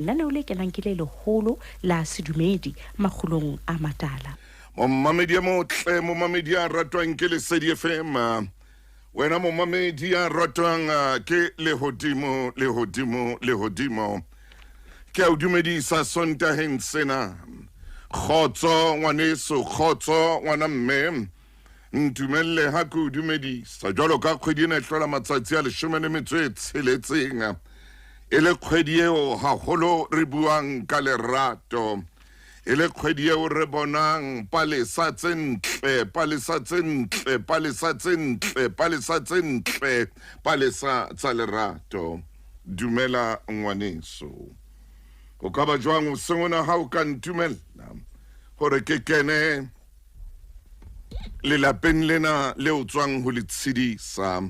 Lenaneo le kenang ke le leholo la sedumedi makgulong a matala. Momamedi ya motle, momamedi ya ratwang ke Lesedi FM. Wena momamedi ya ratwang ke lehodimo, lehodimo, lehodimo. Ke a o dumedisa Sontaheng sena. Kgotso ngwaneso, kgotso ngwana mme. Ntumelle ha ke o dumedisa jwalo ka kgwedi ena e hlola matsatsi a 16, e le kgwedi eo haholo re buang ka lerato, e le kgwedi eo re bonang palesa tse ntle, palesa tse ntle, palesa tse ntle, palesa tse ntle, palesa tsa lerato. Dumela ngwaneso, o ka ba jwang hoseng ona ha o ka ntumella hore ke kene lelapeng lena le o tswang ho le tshedisa,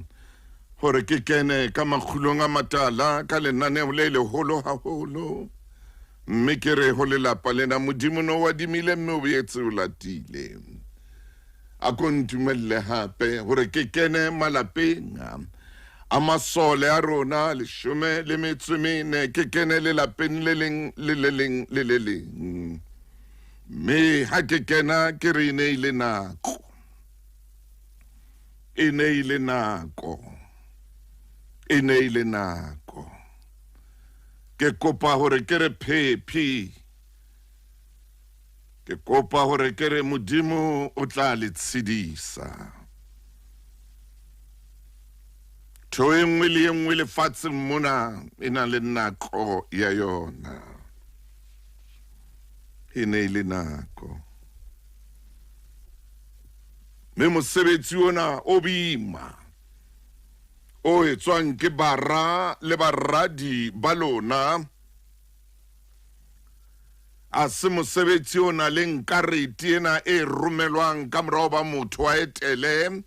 hore ke kene ka makgulong a matala ka lenaneo le leholo haholo, mme ke re ho lelapa lena, Modimo no wadimile mme o boetse o latile. A ko ntumelle hape hore ke kene malapeng a masole a rona 14, ke kene lelapeng le leng le le leng le le leng. Mme ha ke kena ke re e ne e le nako, e ne e le nako, e ne e le nako. Ke kopa hore ke re phephi, ke kopa hore ke re Modimo o tla le tshedisa. Ntho e nngwe le e nngwe lefatsheng mona e na le nako ya yona. E ne e le nako. Mme mosebetsi ona o boima o etswang ke bara le baradi ba lona a se mosebetsi o na leng karete ena e romelwang ka morao ba motho a etele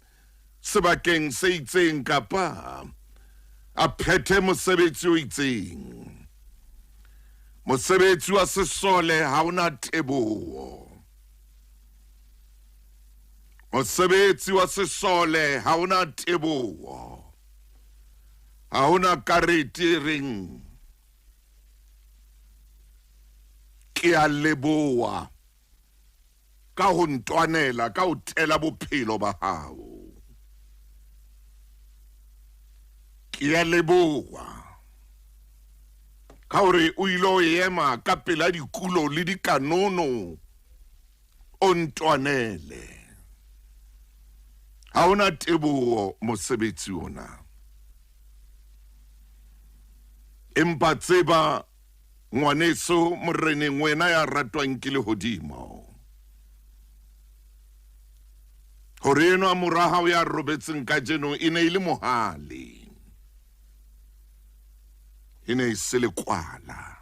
sebakeng se itseng kapa a phethe mosebetsi o itseng. Mosebetsi wa sesole ha ona teboho. Mosebetsi wa sesole ha ona teboho. Ha ona karete e reng ke a leboha ka ho ntwanela, ka ho tela bophelo ba hao. Ke a leboha ka hore o ile o ema ka pela dikulo le dikanono o ntwanele. Ha ona teboho mosebetsi ona. Empa tseba ngwaneso moreneng, wena ya ratwang ke lehodimo, hore enwa mora hao ya robetseng kajeno e ne e le mohale, e ne e se lekwala.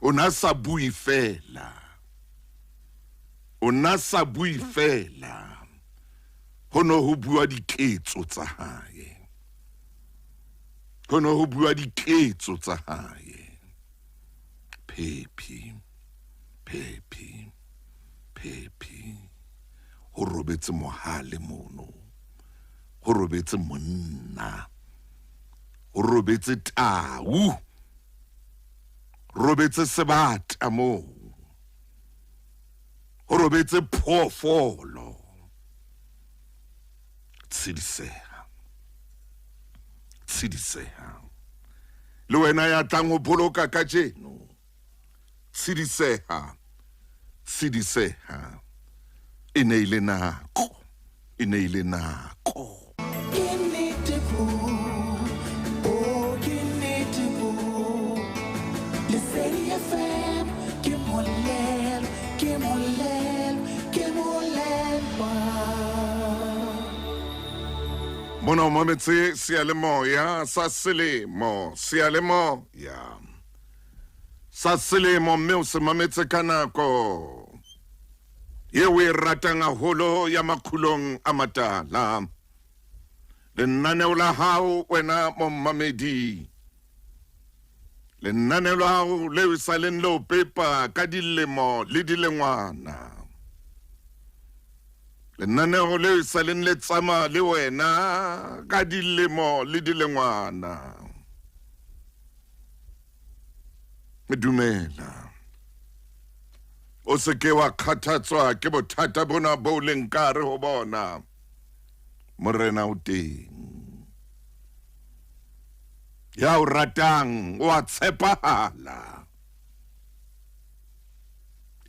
O na sa bue fela, o na sa bue fela, ho no ho bua diketso tsa hae. Ho no ho bua diketso tsa hae. Phephi, phephi, phephi. Ho robetse mohale mono. Ho robetse monna. Ho robetse tau. Robetse sebata moo. Ho robetse phoofolo. Tshediseha, tshediseha. Le wena ya tlang ho boloka kajeno, tshediseha, tshediseha. E ne e le nako, e ne e le nako. Ke nnete bo, oh ke nnete bo. Lesedi FM ke molelo, ke molelo, ke molelwa. Mona o mametse seyalemoya sa selemo, seyalemoya sa selemo, mme o se mametse ka nako eo o e ratang haholo ya makgulong a matala. Lenaneo la hao wena mommamedi, lenaneo la hao leo e sa leng le o pepa ka dilemo le dilengwana, lenaneo leo e sa leng le tsamaya le wena ka dilemo le dilengwana. Dumela. O se ke wa kgathatswa ke bothata bona bo leng ka re ho bona. Morena o teng. Ya o ratang o a tshepahala.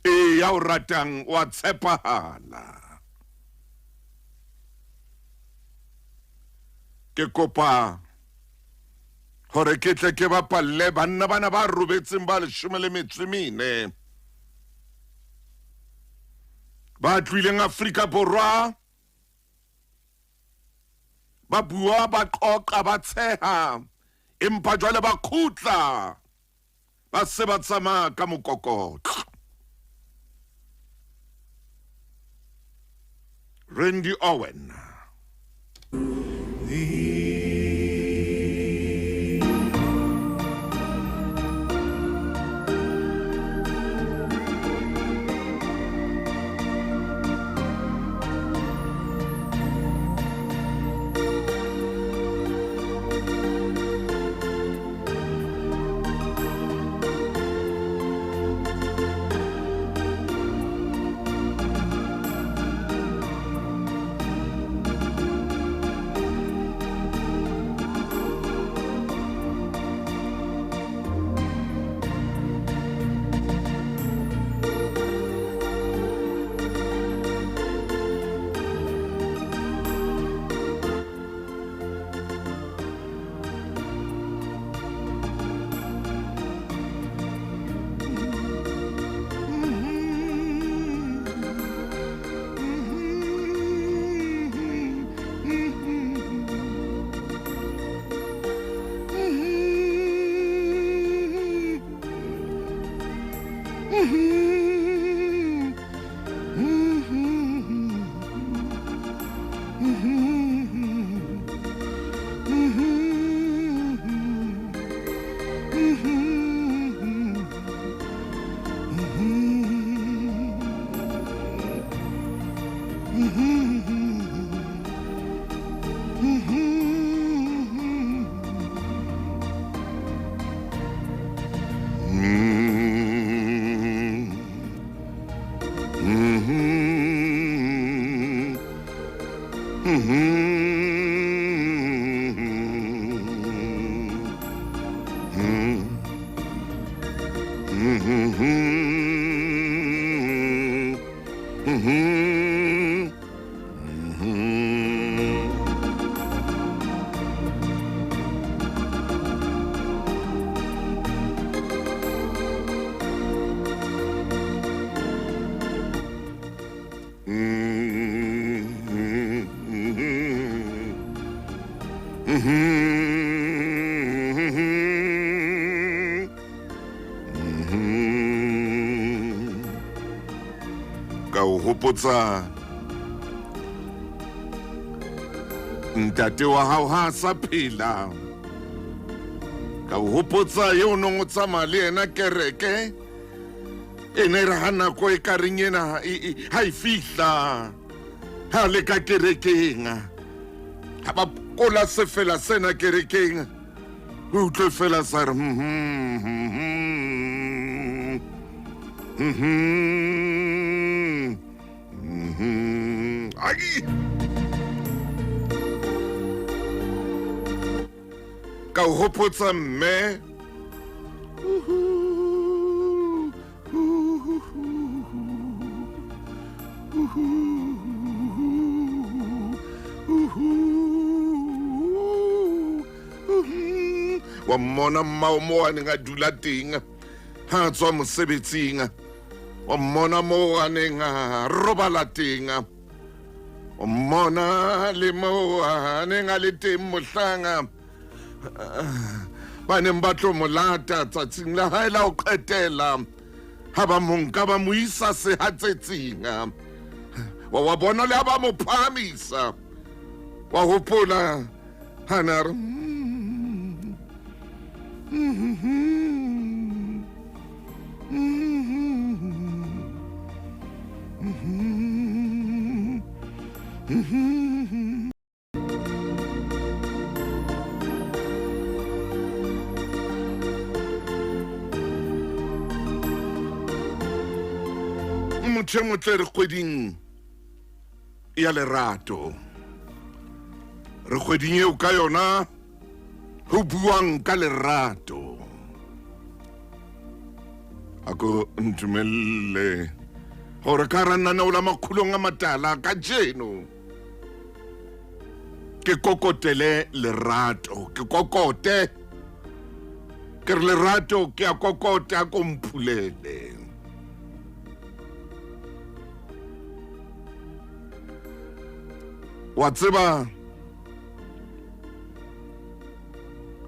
Ee, ya o ratang o a tshepahala. Ke kopa hore ke tle ke bapalle banna bana ba robetseng ba 14 ba tlohileng Afrika Borwa, ba bua, ba qoqa, ba tsheha, empa jwale ba khutla ba se ba tsamaya ka mokokotlo. Randy Owen. Ka o hopotsa ntate wa hao ha a sa phela, ka o hopotsa eo nong o tsamaya le yena kereke e ne re ha nako e ka reng ena ha e fihla ha le ka kerekeng, ha ba kola sefela sena kerekeng, o utlwe fela sa re ai. Ka o hopotsa mme wa mmona mmao mo a neng a dula teng ha a tswa mosebetsing, wa mmona mo a neng a robala teng, wa mmona le mo a neng a le teng mohlanga ba neng ba tlo mo lata tsatsing la hae la ho qetela, ha ba mo nka ba mo isa sehatsetsing, wa bona le ha ba mo phahamisa, wa hopola ha na re Motho e motle, re kgweding ya lerato, re kgweding eo ka yona ho buang ka lerato. A ko ntumelle gore ka ra naneo la Makgulong a Matala ka jeno ke kokotele lerato, ke kokote, ke re lerato ke a kokota, ko mphulele. Wa tseba,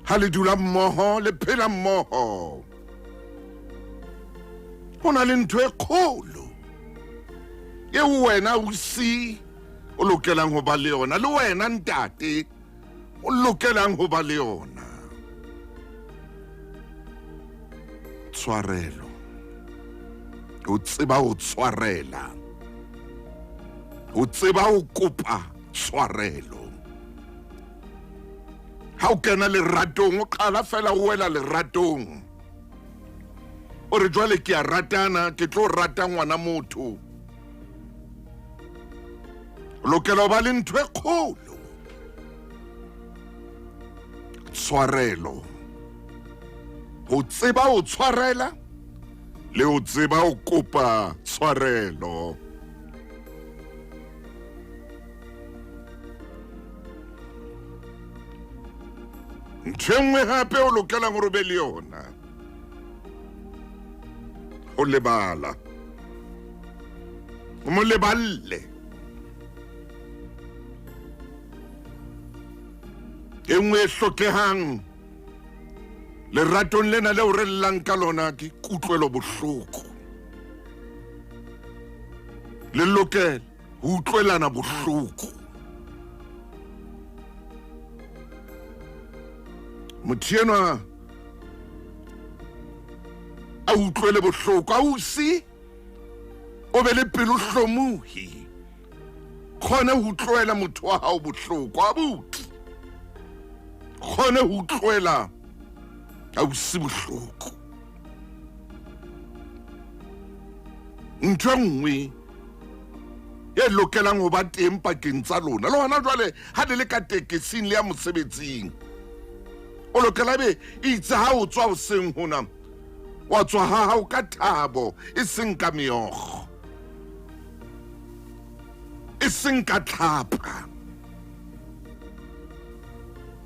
ha le dula mmoho, le phela mmoho, ho na le ntho e kgolo eo wena o si o lokelang ho ba le yona, le wena ntate o lokelang ho ba le yona: tshwarelo. O tseba ho tshwarela, o tseba ho kopa tshwarelo. Ha o kena leratong, o qala fela o wela leratong, o re jwale ke a ratana, ke tlo rata ngwana motho, o lokela ho ba le ntho e kgolo: tshwarelo. Ho tseba ho tshwarela le ho tseba ho kopa tshwarelo. Ntho e nngwe hape o lokelang hore o be le yona, ho lebala, o mo leballe. E nngwe e hlokehang leratong lena leo re llang ka lona ke kutlwelo bohloko. Le lokela ho utlwelana bohloko. Motho enwa a utlwele bohloko, ausi, o be le pelo hlomohi, kgone ho utlwela motho wa hao bohloko, abuti, kgone ho utlwela ausi bohloko. Ntho e nngwe e lokelang ho ba teng pakeng tsa lona le hona jwale, ha le le ka tekesing le ya mosebetsing, o lokela be itse ha o tswa hoseng hona, wa tswa ha hao ka thabo, e seng ka meokgo, e seng ka tlhapa,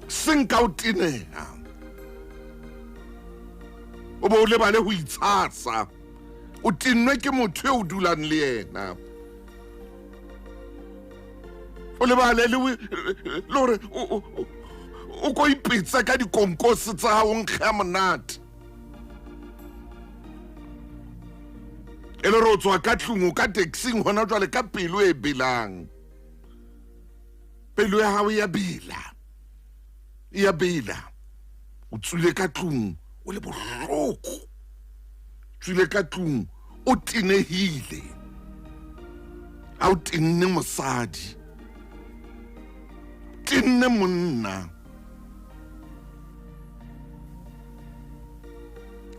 seng ka o teneha, o bo o lebale ho itshasa, o tennwe ke motho eo o dulang le yena, o lebale le gore o ko ipetsa ka dikonkosi tsa gago, nkge ya monate, e le gore o tswa ka tlung, o ka taxing gona jwale ka pelo e belang. Pelo ya gago ya bela, ya bela. O tswile ka tlung o le bohloko, tswile ka tlung o tenehile, a o tenne mosadi, tenne monna,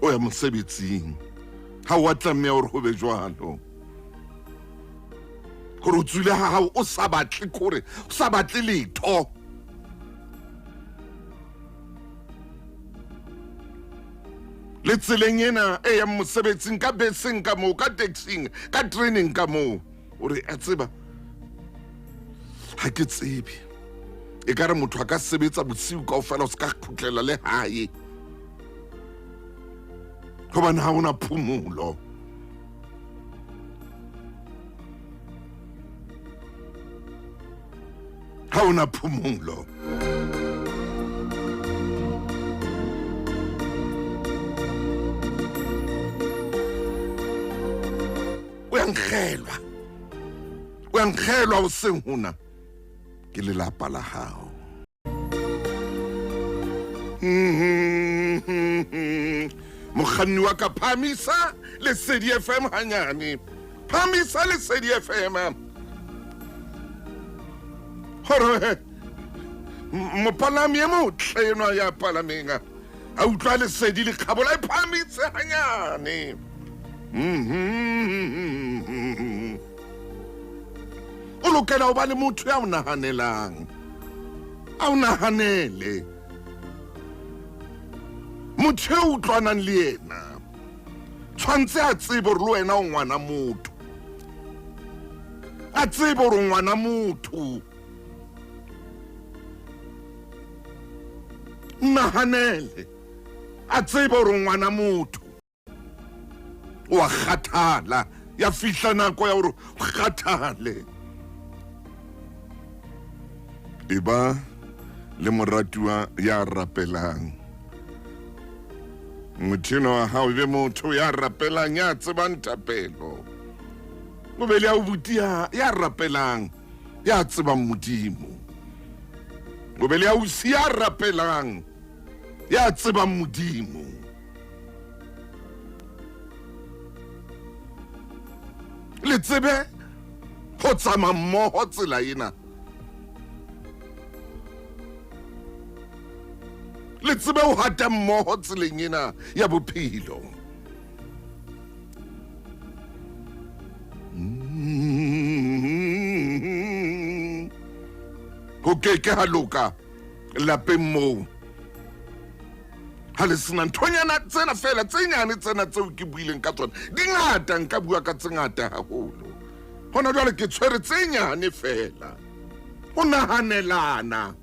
o ya mosebetsing. Ha o a tlameha hore ho be jwalo, gore o tswile ga gago o sa batle, kore o sa batle letho. Le tseleng ena e yang mosebetsing, ka beseng ka moo, ka taxing, ka training ka moo, o re a tseba, ha ke tsebe, e ka re motho a ka sebetsa bosiu kaofela, o se ka khutlela le hae, gobane ha ona phomolo, ha ona phomolo. O ya nkgelwa, o ya nkgelwa o seng hona ke lelapa la hao. Mokganni wa ka, phamisa Lesedi FM hanyane, phamisa Lesedi FM gore mopalami e motle enwa ya palameng a utlwa lesedi le kgabola. E phamise hanyane. Mm-hmm. O lokela ho ba le motho ya o nahanelang, a o nahanele, motho e utlwanang le yena tshwanetse a tsebe gore le wena o ngwana motho, a tsebe gore o ngwana motho. Nahanele, a tsebe gore o ngwana motho, o a kgathala, ya fihla nako ya gore o kgathale. E ba le moratuwa ya rapelang. Motho enwa wa hao e be motho ya rapelang, ya tsebang thapelo. O be le ya obuti ya rapelang, ya tsebang Modimo. O be le ausi ya rapelang, ya tsebang Modimo. Le tsebe ho tsamaya mmoho tsela ena. Le tsebe ho hata mmoho tseleng ena ya bophelo. Ho ke ke ha loka lapeng moo ha le sena nthonyana tsena fela tse nyane tsena tseo ke buileng ka tsona di ngata, nka bua ka tse ngata haholo. Hona jwale ke tshwere tse nyane fela. Ho nahanelana,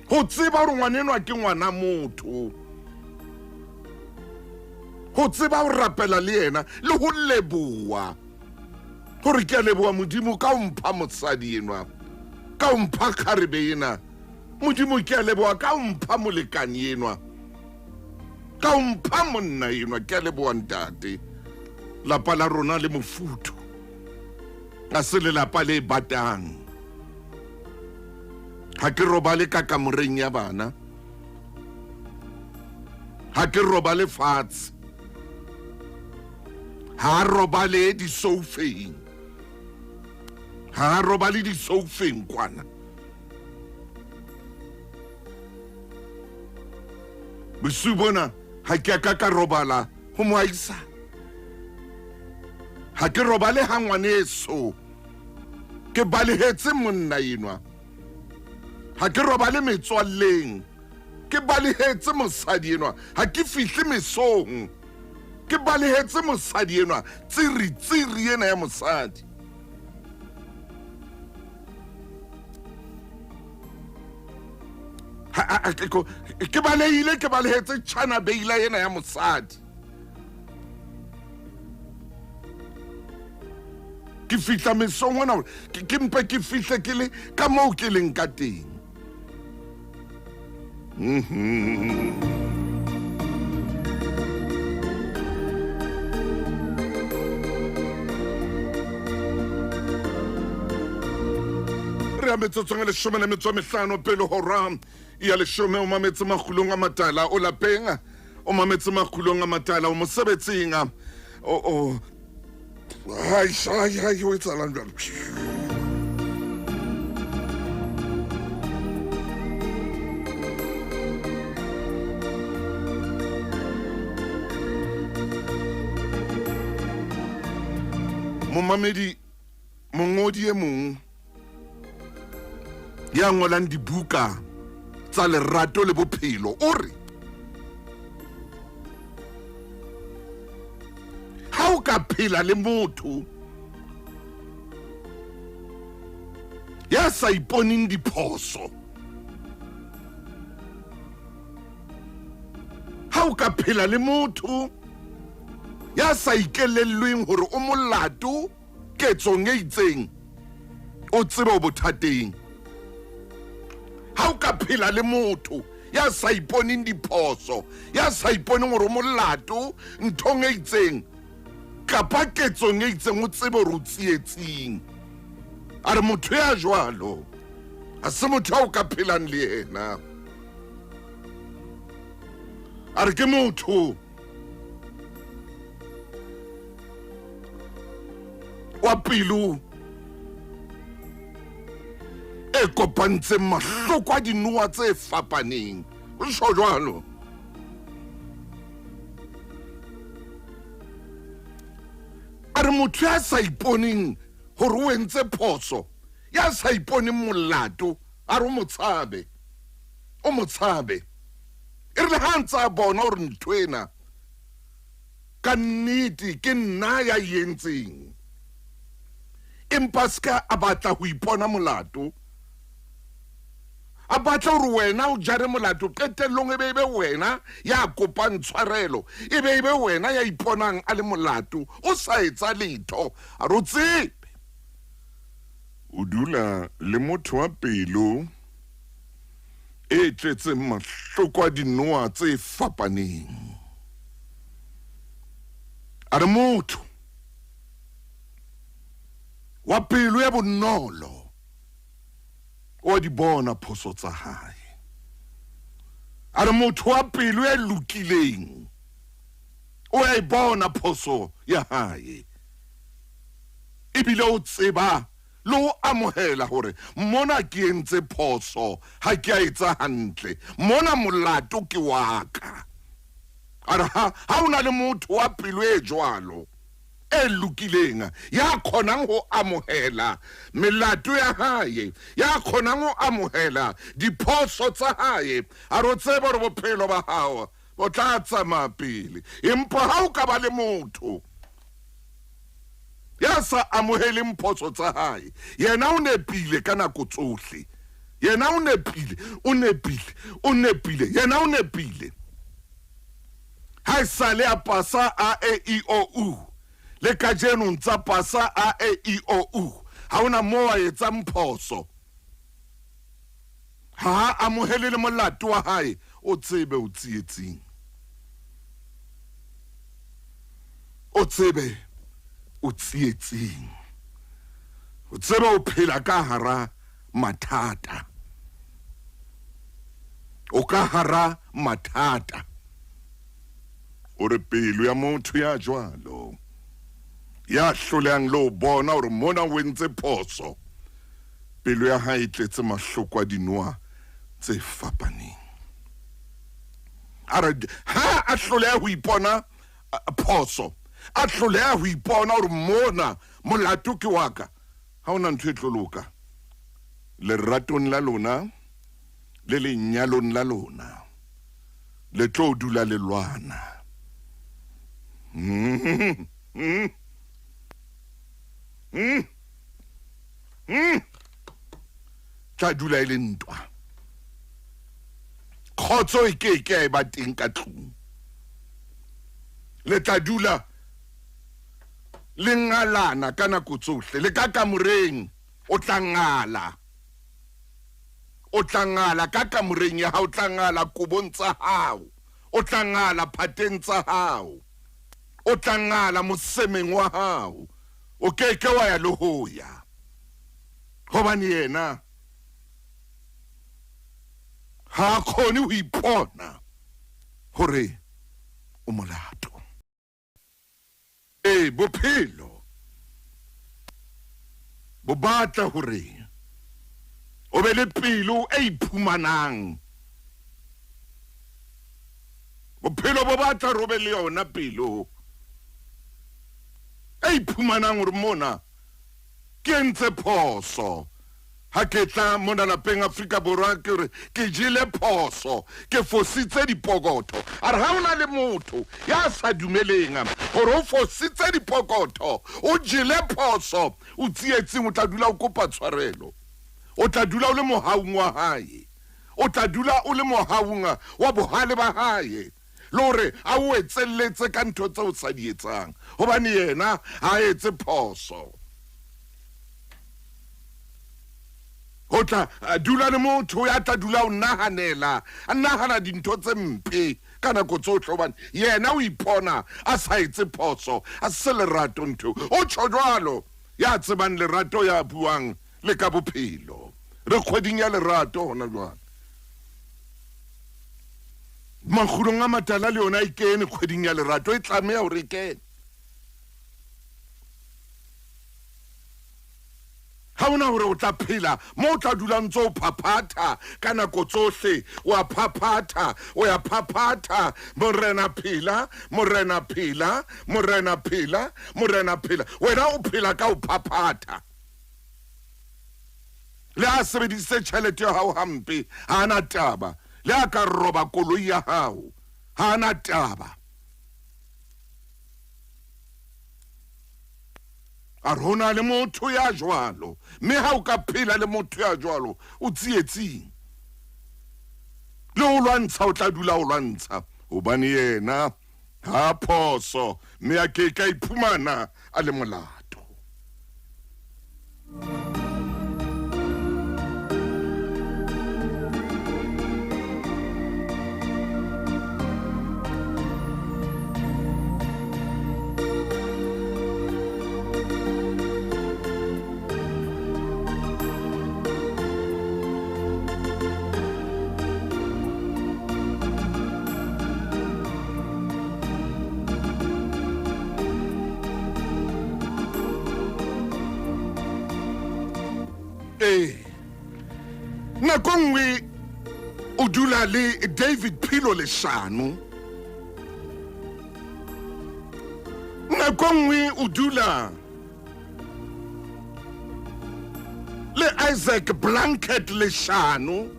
ho tseba hore ngwanenwa ke ngwana motho, ho tseba ho rapela le yena le ho leboha hore ke a leboha Modimo ka ho mpha mosadi enwa, ka ho mpha kgarebe ena. Modimo ke a leboha ka ho mpha molekane enwa, ka ho mpha monna enwa. Ke a leboha ntate. Lapa la rona le mofuthu, a se lelapa le batang. Ha ke robale ka kamoreng ya bana, ha ke robale fatshe, ha robale disoufeng, ha robale disoufeng kwana. Bosiu bona ha ke a ka ka robala ho moahisane, ha ke robale ha ngwaneso, ke balehetse monna enwa. Ha ke robale metswalleng, ke balehetse mosadi enwa. Ha ke fihle mesong, ke balehetse mosadi enwa, tsiri tsiri ena ya mosadi. Ke balehile, ke balehetse Chana Beila ena ya mosadi. Ke fihla mesong hona hore ke mpe ke fihle ke le ka moo ke leng ka teng. Re ya metsotsong e leshome le metso e mehlano pele hora ya leshome. O mametse Makgulong a Matala, o lapeng, o mametse Makgulong a Matala, o mosebetsing, o hai hai hai o etsahalang jwalo? Momamedi, mongodi e mong ya ngolang dibuka tsa lerato le bophelo o re ha o ka phela le motho ya sa iponeng diphoso, ha o ka phela le motho ya sa ikelellweng hore o molato ketsong e itseng, o tsebe o bothateng. Ha o ka phela le motho ya sa iponeng diphoso, ya sa iponeng hore o molato nthong e itseng kapa ketsong e itseng, o tsebe hore o tsietsing. A re motho ya jwalo ha se motho ya o ka phelang le yena. A re ke motho wa pelo e kopantseng mahloko a dinoa tse fapaneng. O tjho jwalo. A re motho ya sa iponeng hore o entse phoso, ya sa iponeng molato, a re o mo tshabe, o mo tshabe. E re le ha ntse a bona hore ntho ena ka nnete ke nna ya e entseng, empa se ka a batla ho ipona molato, a batla hore wena o jare molato, qetellong e be e be wena ya kopang tshwarelo, e be e be wena ya iponang a le molato, o sa etsa letho. A re o tsebe o dula le motho wa pelo e tletseng mahloko a dinoa tse fapaneng. A re motho wa pelo ya bonolo o a di bona phoso tsa hae. A re motho wa pelo e lokileng o a e bona phoso ya hae, ebile o tseba le ho amohela hore mona ke entse phoso, ha ke a etsa hantle, mona molato ke wa ka. A re ha o na le motho wa pelo e jwalo e lokileng, ya kgonang ho amohela melato ya hae, ya kgonang ho amohela diphoso tsa hae, a re o tsebe hore bophelo ba hao bo tla tsamaya pele. Empa ha o ka ba le motho ya sa amoheleng phoso tsa hae, yena o nepile ka nako tsohle, yena o nepile, o nepile, o nepile, yena o nepile. Ha e sale a pasa A E I O U, le kajeno ntsa pasa A E I O U, ha hona moo a etsang phoso. Ha a amohele le molato wa hae, o tsebe o tsietsing. O tsebe o tsietsing. O tsebe o phela ka hara mathata. O ka hara mathata. O re pelo ya motho ya jwalo, ya hlolehang le ho bona hore mona o entse phoso, pelo ya hae e tletse mahloko a dinoa tse fapaneng. A re ha a hloleha ho ipona phoso, a hloleha ho ipona hore mona molato ke wa ka, ha hona ntho e tlo loka leratong la lona le lenyalong la lona, le tlo dula le lwana. Tla dula e le ntwa. Kgotso e ke ke ya eba teng ka tlung. Le tla dula le ngalana ka nako tsohle, le ka kamoreng o tla ngala. O tla ngala ka kamoreng ya hao, o tla ngala kobong tsa hao, o tla ngala phateng tsa hao, o tla ngala mosemeng wa hao. O ke ke wa ya le ho ya, hobane yena ha a kgone ho ipona hore o molato. Ee, bophelo bo batla hore o be le pelo e iphumanang. Bophelo bo batla hore o be le yona pelo e iphumanang hore mona ke entse phoso. Ha ke tla mona lapeng Afrika Borwa ke re ke jele phoso, ke fositse dipokotho. A re ha o na le motho ya sa dumeleng hore o fositse dipokotho, o jele phoso, o tsietsing, o tla dula o kopa tshwarelo. O tla dula o le mohaung wa hae. O tla dula o le mohaung wa bohale ba hae, le hore a o etselletse ka ntho tseo o sa di etsang, hobane yena ha a etse phoso. Ho tla dula le motho ya tla dula o nahanela, a nahana dintho tse mpe ka nako tsohle, hobane yena o ipona a sa etse phoso, a se lerato ntho. O tjho jwalo ya tsebang lerato, ya buang le ka bophelo. Re kgweding ya lerato hona jwale. Makgulong a matala le yona e kene kgweding ya lerato, e tlameha hore e kene. Ha hona hore o tla phela mo o tla dula ntse o phaphatha ka nako tsohle, wa phaphatha, o ya phaphatha, Morena phela, Morena phela, Morena phela, Morena phela. Wena o phela ka ho phaphatha. Le ha a sebedisitse tjhelete ya hao hampe, ha a na taba. Le ha a ka roba koloi ya hao, ha a na taba. A re ho na le motho ya jwalo, mme ha o ka phela le motho ya jwalo, o tsietsing. Le ho lwantsha o tla dula o lwantsha, hobane yena ha a phoso, mme a ke ke a iphumana a le molato. Ee, nako nngwe o dula le David Philo Leshano. Nako nngwe o dula le Isaac Blanket Leshano.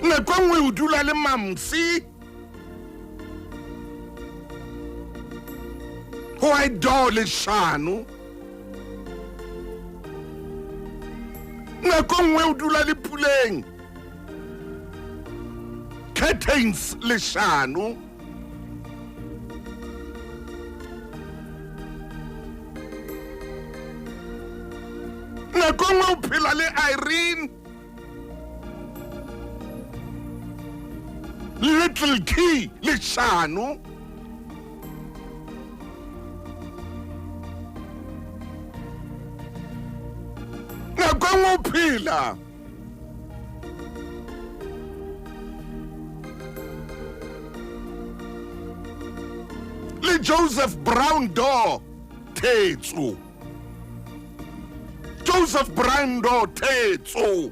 Nako nngwe o dula le Mamsi White Door Leshano. Nako nngwe o dula le Puleng Curtains Leshano. Nako nngwe o phela le Irene Little Key Leshano. Nako nngwe o phela le Joseph Brown Door Thetso. Joseph Brown Door Thetso.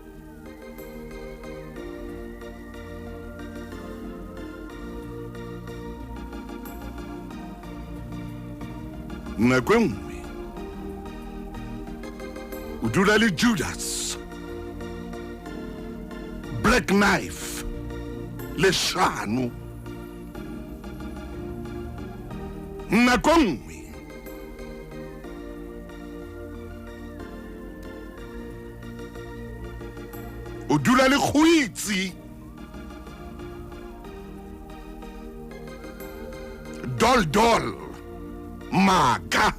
Nako e nngwe o dula le Judas Black Knife Leshano. Nako nngwe o dula le Kgoitsi Dol Dol Maaka.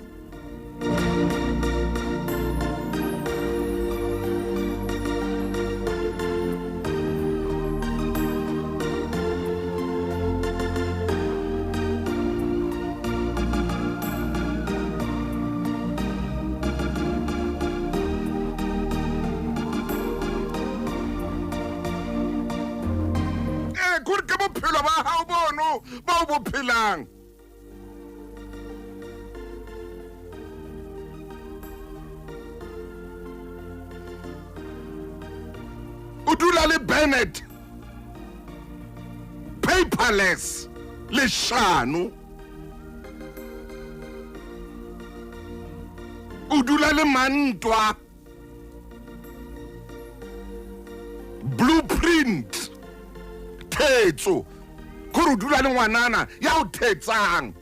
Ee, kore ke bophelo ba hao bono bo o bo phelang. O dula le Bernard Paperless Leshano. O dula le Mantwa Blueprint Thetso. Kore o dula le ngwanana ya o thetsang.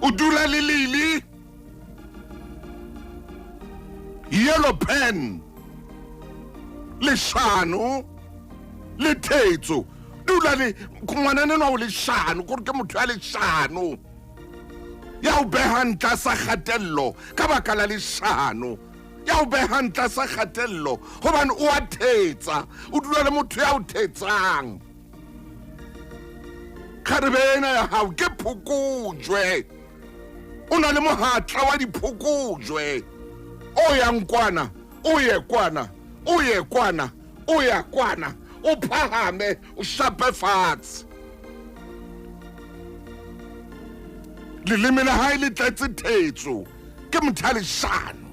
O dula le Lily Yellow Pen Leshano le Thetso. Dula le ngwanana enwa o leshano, kore ke motho ya leshano ya o behang tlasa kgatello ka baka la leshano, ya o behang tlasa kgatello gobane o a thetsa. O dula le motho ya o thetsang. Kgarebe ena ya hao ke phokojwe, o na le mohatla wa diphokojwe. O yang kwana, o ye kwana, o ye kwana, o ya kwana, o phahame, o shape fatshe. Leleme la hae le tletse thetso, ke motho a leshano.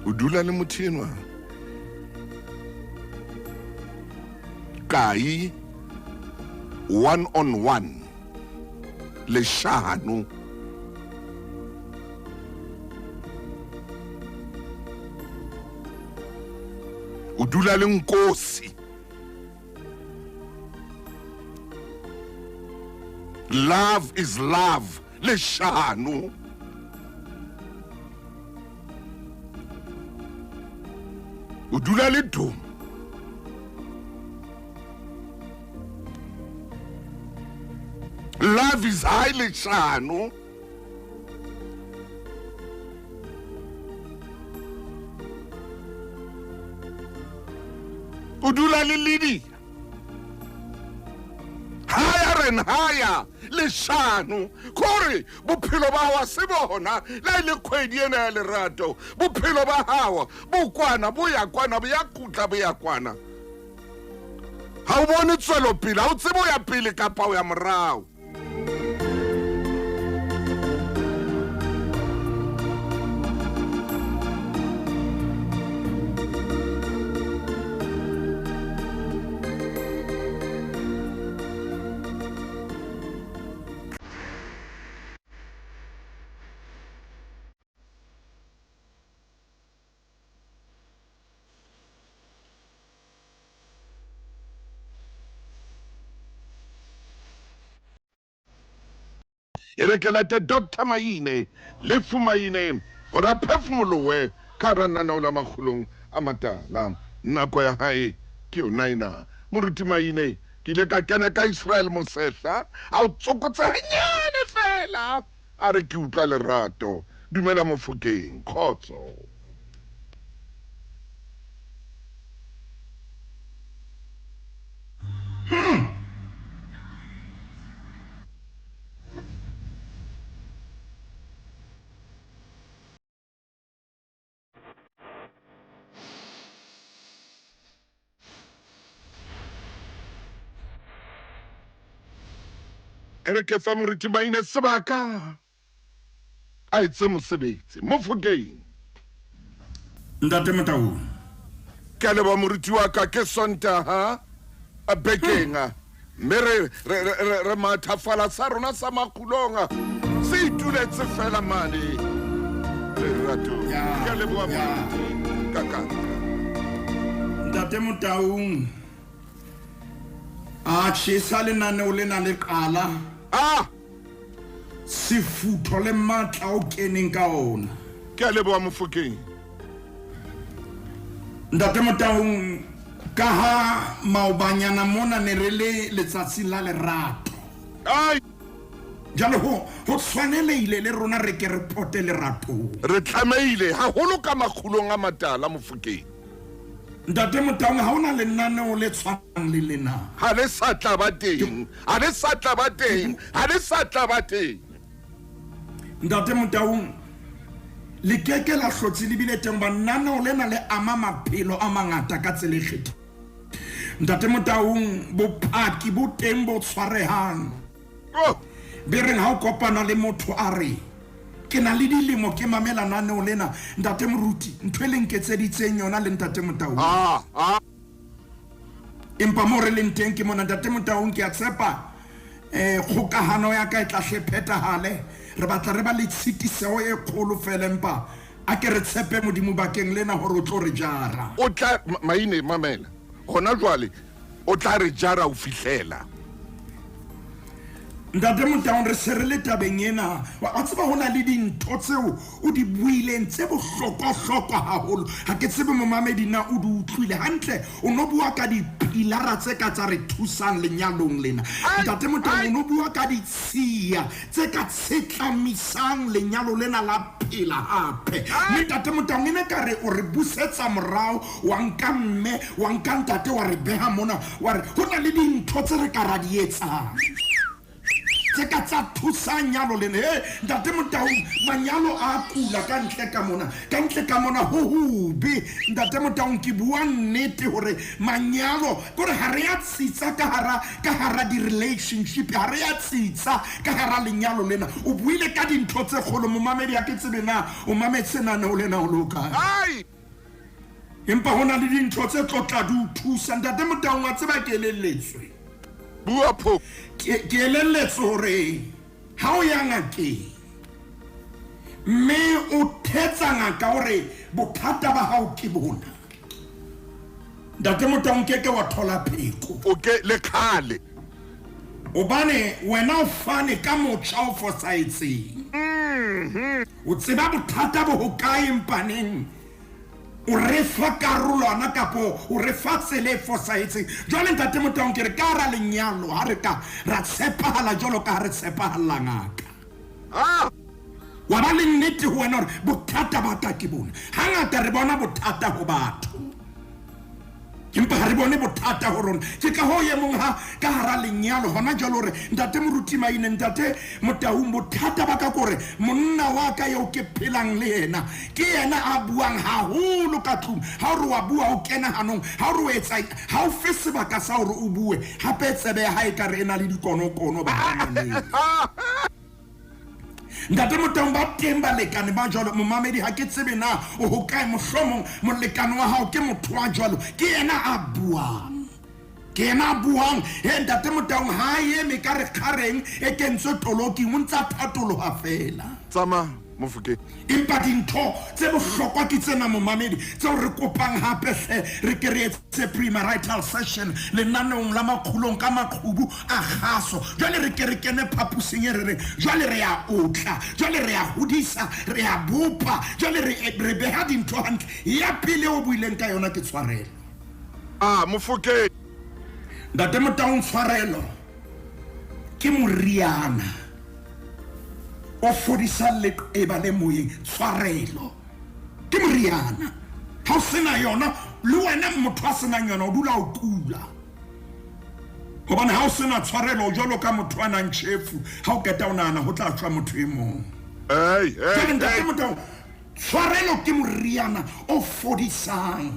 O dula le motho enwa kae? One on one, leshano. O dula le nkosi. Love is love, leshano. O dula le dum. Love is high, leshano. O dula le Lydia. Higher and higher, leshano. Kore bophelo ba hao se bona la ile kgwedi ena ya lerato. Bophelo ba hao bo kwana, bo ya kwana, bo ya kgutla, bo ya kwana. Ha o bone tswelopele, ha o tsebe o ya pele kapa o ya morao. E re ke late Doctor Maine, Lefu Maine, gore a phefumolowe ka gare lenaneo la Makgolong a Matala. Nako ya hae ke yona ena. Moruti Maine, ke ile ka kena ka Israel Mosehla, a o tsokotsa hanyane feela, a re ke utlwa lerato. Dumela Mofokeng. Kgotso. E re ke fe Moruti Maine sebaka a etse mosebetsi. Mofokeng. Ntate Motaung. Ke a leboha moruti wa ka, ke Sontaha bekeng mme re re re re mathafala sa rona sa makgulong se ituletse fela mane leratong. Ke a leboha moruti ka ka. Ntate Motaung, a tjhesa lenaneo lena le qala. Ah! Sefutho le matla o keneng ka ona. Ke a leboha Mofokeng. Ntate Motaung, ka ha maobanyana mona ne re le letsatsing la lerato. Ai! Jwale ho ho tshwanelehile le rona re ke re pote leratong. Re tlamehile haholo ka makgulong a matala Mofokeng. Ntate Motaung, ha hona lenaneo le tshwanang le lena. Ha le sa tla ba teng. Ha le sa tla ba teng. Ha le sa tla ba teng. Ntate Motaung, le ke ke la hlotse le bile teng ba naneo lena le ama maphelo a mangata ka tsela e kgethehileng. Ntate Motaung, bopaki bo teng bo tshwarehang. Oh. Be reng ha o kopana le motho a re, Ke na le dilemo ke mamela naneo lena, Ntate Moruti, ntho e le nketseditseng yona le Ntate Motaung. Ah, ah. Empa moo re leng teng ke mona, Ntate Motaung, ke a tshepa eh kgokahano ya ka e tla hle phethahale. Re batla re ba le tshitiseho e kgolo fela, empa a ke re tshepe Modimo bakeng lena hore o tlo re jara. O tla, Maine, mamela. Hona jwale o tla re jara ho fihlela. Ntate Motaung, re se re le tabeng ena. Wa tseba ho na le dintho tseo o di buileng tse bohlokwa-hlokwa haholo. Ha ke tsebe momamedi na o di utlwile hantle. O no bua ka dipilara tse ka tsa re thusang lenyalong lena. Ntate Motaung, o no bua ka ditshiya tse ka tshetlamisang lenyalo lena la phela hape. Mme Ntate Motaung, e ne ka re o re busetsa morao, wa nka mme, wa nka ntate, wa re beha mona, wa re ho na le dintho tse re ka ra di etsang. tse ka tsa thusang nyalo lena. E ntate Motaung, manyalo a kula ka ntle ka mona, ka ntle ka mona ho hobe. Ntate Motaung, ke bua nnete hore manyalo kore ha re a tsitsa ka hara di-relationship, ha re a tsitsa ka hara lenyalo lena. O buile ka dintho tse kgolo, momamedi, ha ke tsebe na o mametse naneo lena o le o kae, empa ho na le dintho tse tlo tla di o thusa. Ntate Motaung, wa tseba ke elelletswe. Bua pho. Ke elelletswe hore ha o ya ngakeng mme o thetsa ngaka hore bothata ba hao ke bona, ntate Motaung, ke ke wa thola pheko. O ke le khale. Hobane wena o fane ka motjha o fosahetseng. O tseba bothata bo hokae, mpaneng o re fa karolwana kapo o re fa tsela e fosahetseng. Jwale ntate Motaung, ke re ka hara lenyalo ha re ka ra tshepahala jwalo ka ha re tshepahalla ngaka, wa ba le nnete ho wena hore bothata ba ka ke bona. Hangata re bona bothata ho batho, empa ha re bone bothata ho rona. Ke ka hoo e mong ha ka hara lenyalo hona jwalo hore ntate Moruti Maine, ntate Motaung, bothata ba ka kore monna wa ka eo ke phelang le yena ke yena a buang haholo ka tlung. Ha o re wa bua o kena hanong, ha o re o etsa, ha o fe sebaka sa hore o bue. Hape tsebe ya hae ka re e na le dikonokono ba hanyaneng. Ntate Motaung, ba teng balekane ba jwalo. Momamedi, ha ke tsebe na o hokae, mohlomong molekane wa hao ke motho wa jwalo, ke yena a buang, ke yena a buang. He ntate Motaung, ha eme ka re kgareng e kentswe toloking, o ntsa thatoloha fela. Tsamaya Mofokeng. Empa dintho tse bohlokwa ke tsena, momamedi, tseo re kopang hape hle re ke re etse premarital session lenaneong la Makgulong ka maqhubu a kgaso. Jwale re ke re kene phapusing e re reng jwale re a otla, jwale re a hodisa, re a bopa, jwale re beha dintho hantle. Ya pele o buileng ka yona ke tshwarelo. Mofokeng. Ntate Motaung, tshwarelo ke moriana o fodisang leqeba le moyeng. Tshwarelo ke moriana. Ha o sena yona, le wena motho a senang yona o dula o kula. Hobane ha o sena tshwarelo, o jwalo ka motho a nang tjhefu, ha o qeta o nahana ho tla shwa motho e mong. Jwale ntate Motaung, tshwarelo ke moriana o fodisang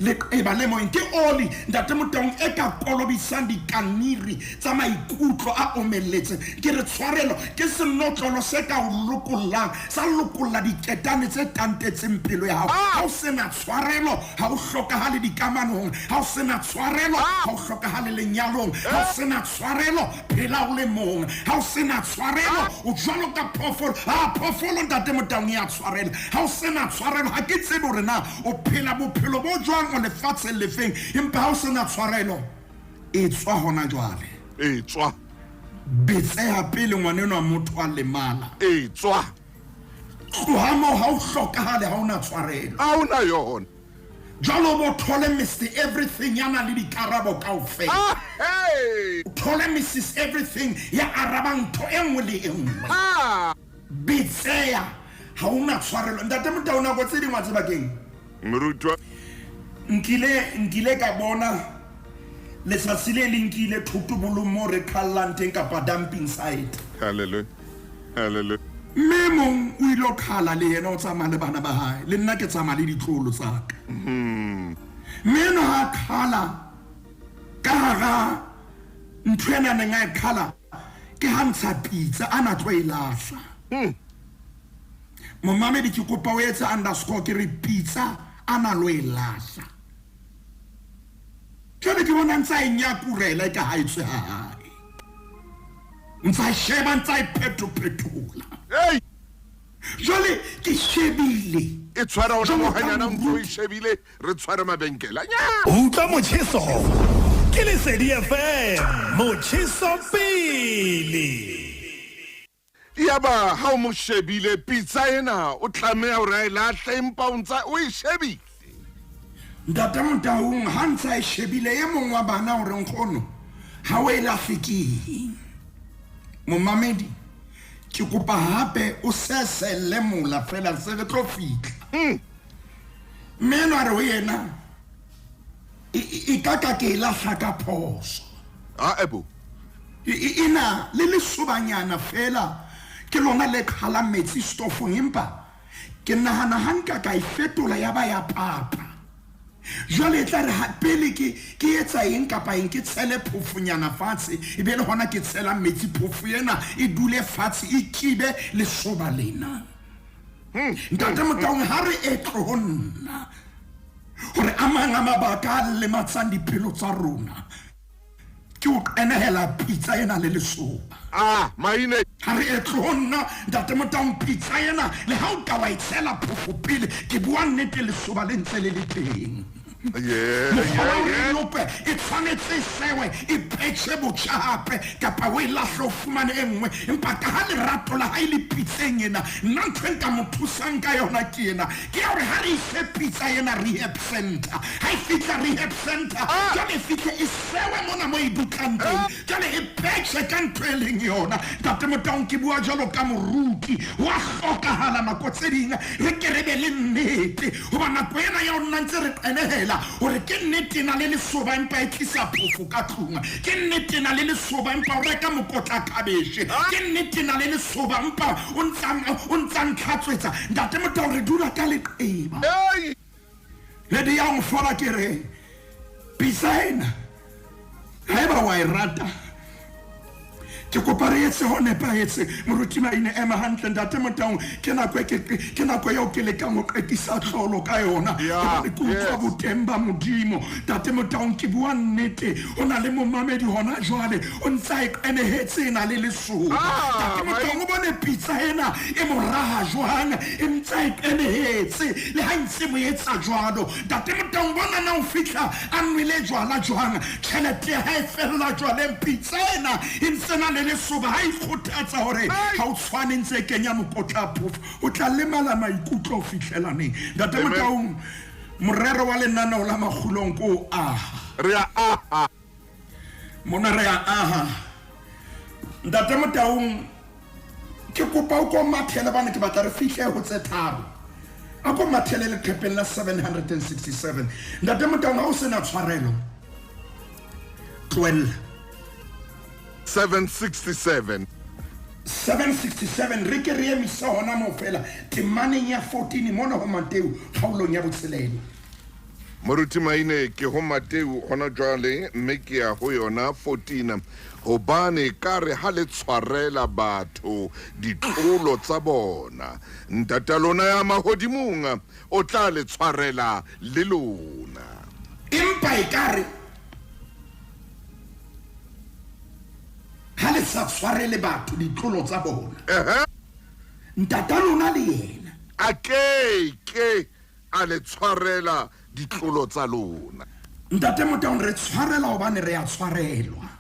leqeba le moyeng. Ke oli, ntate Motaung, e ka kolobisang dikaniri tsa maikutlo a omelletseng. Ke re tshwarelo ke senotlolo se ka o lokollang, sa lokolla diketane tse tantetseng pelo ya hao. Ha o sena tshwarelo, ha o hlokahale dikamanong. Ha o sena tshwarelo, ha o hlokahale lenyalong. Ha o sena tshwarelo, phela o le mong. Ha o sena tshwarelo, o jwalo ka phoofolo. Ha phoofolo, ntate Motaung, ya tshwarela. Ha o sena tshwarelo, ha ke tsebe hore na o phela bophelo bo jwang, o lefatsheng lefeng, empa ha o sena tshwarelo, e tswa hona jwale. E tswa. Betseha pele ngwaneno a motho a lemala. E tswa. Tloha moo, ha o hlokahale ha o na tshwarelo. Ha o na yona. Jwalo bo thole Mr Everything ya nang le dikarabo kaofela. O thole Mrs Everything ya arabang ntho e nngwe le e nngwe. Betseha ha o na tshwarelo. Ntate Motau, nako tse ding wa tseba keng? Morutwa. Nkile ka bona letsatsi le leng ke ile thotobolong moo re qhallang teng kapa dumping site. Hallelujah. Hallelujah. Mme mong o ile o qhala le yena, o tsamaya le bana ba hae, le nna ke tsamaya le ditloholo tsa ka. Mme eno ha qhala ka hara ntho ena neng a e qhala, ke ha ntsha pitsa a na tlo e lahla. Momamedi, ke kopa o etse underscore, ke re pitsa a na lo e lahla. Jwale ke bona ntsa e nyakurela e ka ha e tswe ha hae. Ntsa sheba, ntsa e phetophethola. Jwale ke shebile. E tshwara ona mohanyana ntso e shebile, re tshware mabenkele. Utlwa motjheso ke Lesedi FM, motjheso pele. Yaba ha o mo shebile pitsa ena o tlameha hore a e lahle, empa o ntsa o e shebile. Ntate Motaung, ha ntsa e shebile e mong wa bana hore nkgono ha o e lahle keng. Momamedi, ke kopa hape o seselle mola fela se re tlo fihla. Mme enwa re ho yena e ka ka ke e lahla ka phoso. Ah ebo. E na le lesobanyana feela, ke lona le qhalang metsi stofong, empa ke nahana ha nka ka e fetola ya ba ya papa. Jwale e tla re pele ke ke etsa eng kapa eng, ke tshele phofonyana fatshe, e be le hona ke tshelang metsi, phofo ena e dule fatshe e kibe lesoba lena. Ntate Motaung, ha re etle ho nna hore a mang a mabaka a lematsang dipelo tsa rona ke o qenehela pitsa ena le lesoba. Ah, maine. Ha re etle ho nna, Ntate Motaung, pitsa ena le ha o ka wa e tshela phofo pele, ke bua nnete, lesoba le ntse le le teng. Mokgwa wa hore e lope e tshwanetse e sewe, e petjhe botjha hape, kapa o e lahle o fumane e nngwe. Empa kaha lerato la hae le pitseng ena, nna ntho e nka mo thusang ka yona ke ena, ke ya hore ha re ise pitsa ena rehab center. Ha e fihla rehab center, jwale e fihle e sewe mona mo e dutlang teng, jwale e petjhe ka ntho e leng yona. Ntate Motaung, ke bua jwalo ka moruti, ho a hlokahala nako tse ding re ke re be le nnete, hoba nako ena ya ho nna ntse re qenehela hore ke nnete e na le lesoba empa e tlisa phofo ka tlung, ke nnete e na le lesoba empa o reka mokotla khabeshe, ke nnete e na le lesoba empa o ntsa ntlhatswetsa. Ntate Motaung, re dula ka leqeba. Lady ya ho fola ke re pitsa ena haeba wa e rata, ke kopa re etse ho nepahetse. Moruti Maine, ema hantle. Ntate Motaung, ke nako e ke nako eo ke lekang ho qetisa tlolo ka yona, hobane ke utlwa boteng ba Modimo. Ntate Motaung, ke bua nnete, ho na le momamedi hona jwale o ntse a e qenehetse e na le lesoba. Ntate Motaung, o bone pitsa ena e mo raha jwang, e ntse a e qenehetse le ha ntse mo etsa jwalo. Ntate Motaung, bona na o fihla a nwele jwala jwang, tjhelete ya hae fella jwaleng, pitsa ena e ntse na le lesoba. Ha ikgothatsa hore ha o tshwane, ntse e kenya mokotla phofo, o tla lemala maikutlo ho fihlela neng? Ntate Motaung, morero wa lenaneo la Makgulong ke o aha. Re a aha. Mona re a aha. Ntate Motaung, ke kopa o ko mathele bane ke batla re fihle ho tse tharo. A ko mathele leqhepeng la 767. Ntate Motaung, ha o sena tshwarelo, tlohella. 767. 767, re ke re emise hona moo fela temaneng ya 14 mona ho Mateu kgaolong ya botshelela. Moruti Maine, ke ho Mateu hona jwale, mme ke ya ho yona 14. Hobane ka re ha le tshwarela batho ditlolo tsa bona, Ntata lona ya mahodimong o tla le tshwarela le lona. Empa ekare ha le sa tshwarele batho ditlolo tsa bona, Ntata lona le yena a ke ke a le tshwarela ditlolo tsa lona. Ntate Motaung, re tshwarela hobane re a tshwarelwa.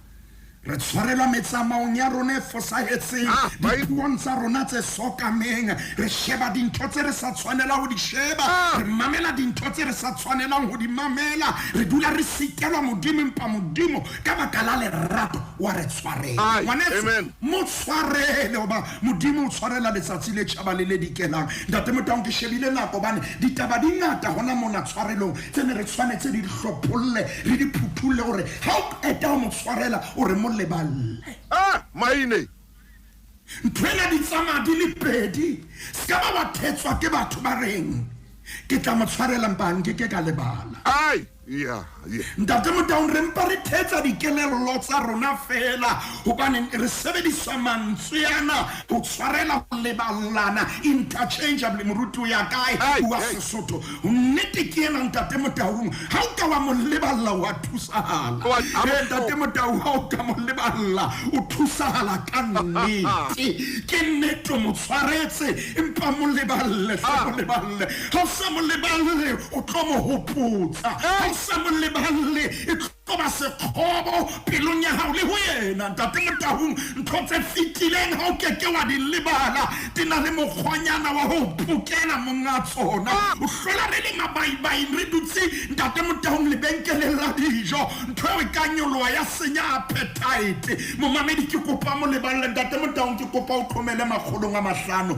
Re tshwarelwa metsamaong ya rona e fosahetseng, dipuong tsa rona tse sokameng. Re sheba dintho tse re sa tshwanelang ho di sheba, re mamela dintho tse re sa tshwanelang ho di mamela. Re dula re sitelwa Modimo, empa Modimo ka baka la lerato wa re tshwarela. Ngwaneso, mo tshwarele, hoba Modimo o tshwarela letsatsi le tjhaba le le dikelang. Ntate Motaung, ke shebile nako hobane ditaba di ngata hona mona tshwarelong tse ne re tshwanetse di hlopholle, re di phuthulle hore ha o qeta ho mo tshwarela o re mo leballe. Maine. Ntho ena di tsamaya di le pedi. Se ka ba wa thetswa ke batho ba reng ke tla mo tshwarela mpa nke ke ka lebala. Ai, yeah, yeah. Ntate Motaung, re mpa re thetsa dikelello tsa rona fela, hobane re sebedisa mantswe ana ho tshwarela, ho leballana interchangeably. Moruti o ya kae? Bua Sesotho. Nnete ke ena, Ntate Motaung, ha o ka wa mo leballa wa thusahala. Ntate Motaung, ha o ka mo leballa o thusahala ka nnete. Ke nnete o mo tshwaretse, empa mo leballe, hle mo leballe. Ha o sa mo leballe o tlo mo hopotsa. Ha o sa mo leballe e tlo ba sekgobo pelong ya hao le ho yena. Ntate Motaung, ntho tse fetileng ha o ke ke wa di lebala, di na le mokgwanyana wa ho pokela monga tsona. O hlola re le mabaibaing re dutse, Ntate Motaung, lebenkeleng la dijo, ntho eo e ka nyoloha ya senya appetite. Momamedi, ke kopa mo leballe. Ntate Motaung, ke kopa o qhomele 588,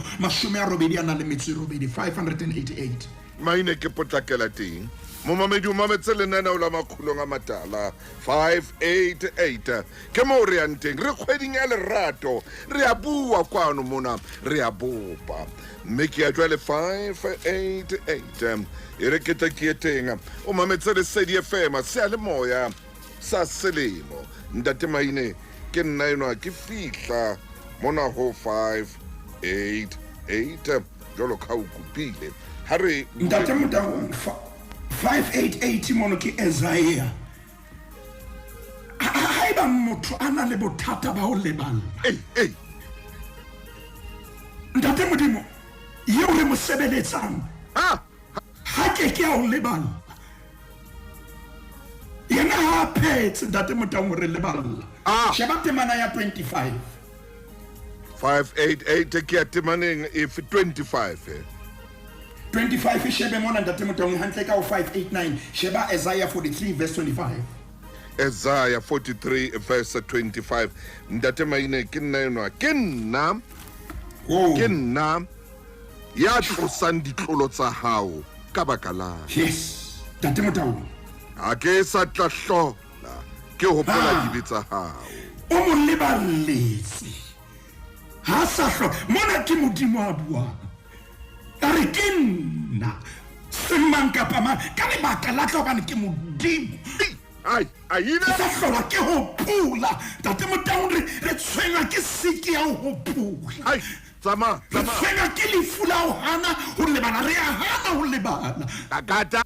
588. Maine, ke potlakela teng. Momamedi o mametse lenaneo la Makgulong a Matala 588. Ke moo re yang teng. Re kgweding ya lerato. Re a bua kwano mona, re a bopa. Mme ke ya jwale 588. E re ke tle ke ye teng. O mametse Lesedi FM, seyalemoya sa selemo. Ntate Maine, ke nna enwa ke fihla mona ho 588 jwalo ka o kopile. Ha re Ntate Motaung, 588 mono ke Isaiah. Haeba motho a na le bothata ba ho leballa. Ei, ei. Ntate Modimo, eo re mo sebeletsang, Ha, ha ke ke a o leballa. Yena ha a phetse, Ntate Motaung, ho re leballa. Sheba temana ya 25. 588 ke ya temaneng efe? 25. 25 e shebe mona, Ntate Motaung, hantle ka ho 589. Sheba Isaiah 43 verse 25. Isaiah 43 verse 25. Ntate Maine, ke nna enwa, ke nna, Oh. ke nna ya tlosang ditlolo tsa hao ka baka la. Yes, Ntate Motaung. Ha ke sa tla hlola ke hopola dibe tsa hao. O mo leballetse. Ha sa hlola. Mona ke Modimo a buang. A re ke nna, seng mang kapa mang, ka lebaka la ka hobane ke Modimo. Ai, ai, Ke sa hlola ke hopola. Ntate Motaung, re tshwenywa ke siki ya ho hopola. Ai, tsamaya, Re tsamaya. tshwenywa ke lefu la ho hana ho lebala. Re a hana ho lebala. Takata.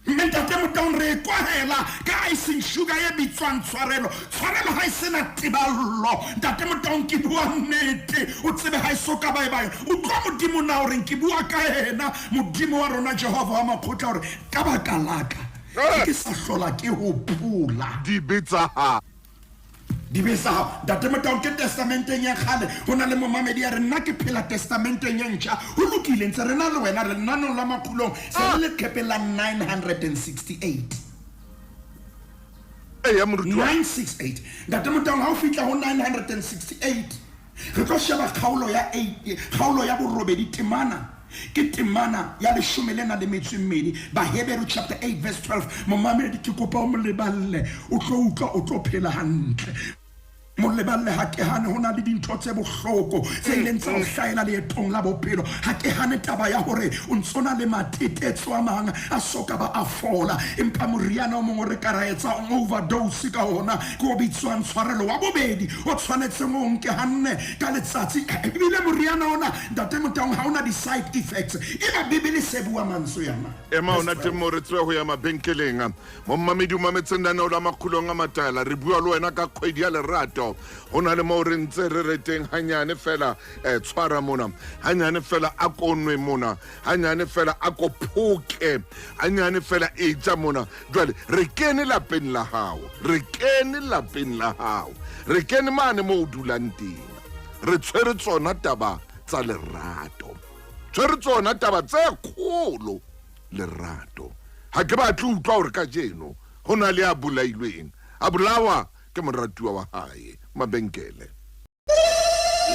Mme Ntate Motaung, re e kwahela ka icing sugar e bitswang tshwarelo. Tshwarelo ha e sena teballo. Ntate Motaung, ke bua nnete. O tsebe ha e so ka ba e ba yona. Utlwa Modimo na hore ke bua ka yena, Modimo wa rona Jehova wa makgotla, hore ka baka la ka, ke sa hlola ke hopola dibe tsa hao. Dibe tsa hao. Ntate Motaung, ke testamenteng ya kgale. Ho na le momamedi ya re, nna ke phela testamenteng e ntjha. Ho lokile, ntse re na le wena, re lenanong la Makgulong. Se re leqephe la 968. Ee, ya moruti wa. 968. Ntate Motaung, ha o fihla ho 968, re tlo sheba kgaolo ya 8, kgaolo ya borobedi temana. Ke temana ya leshome le nang le metso e mmedi, Baheberu chapter 8 verse 12. Momamedi, ke kopa o mo leballe, o tlo utlwa, o tlo phela hantle. Mo leballe, ha ke hane ho na le dintho tse bohloko tse ileng tsa o hlahela leetong la bophelo. Ha ke hane taba ya hore o ntso na le matetetso a mang a so ka ba a fola, empa moriana o mong o re ka ra etsa overdose ka ona ke o bitswang tshwarelo wa bobedi, o tshwanetseng o nke hanne ka letsatsi. Ebile moriana ona, Ntate Motaung, ha ona di-side effects. Eba Bibele se bua mantswe ana. Ema ona teng moo re tswe ho ya mabenkeleng. Mommamedi o mametse lenaneo la Makgulong a Matala. Re bua le wena ka kgwedi ya lerato. Ho na le moo re ntse re re teng hanyane fela, tshwara mona. Hanyane fela a ko nwe mona. Hanyane fela a ko phoke. Hanyane fela e ja mona. Jwale re kene lapeng la hao. Re kene lapeng la hao. Re kene mane moo o dulang teng. Re tshwere tsona taba tsa lerato. Tshwere tsona taba tse kgolo lerato. Ha ke batle ho utlwa hore kajeno ho na le a bolailweng, a bolawa ke moratuwa wa hae. Mabenkele.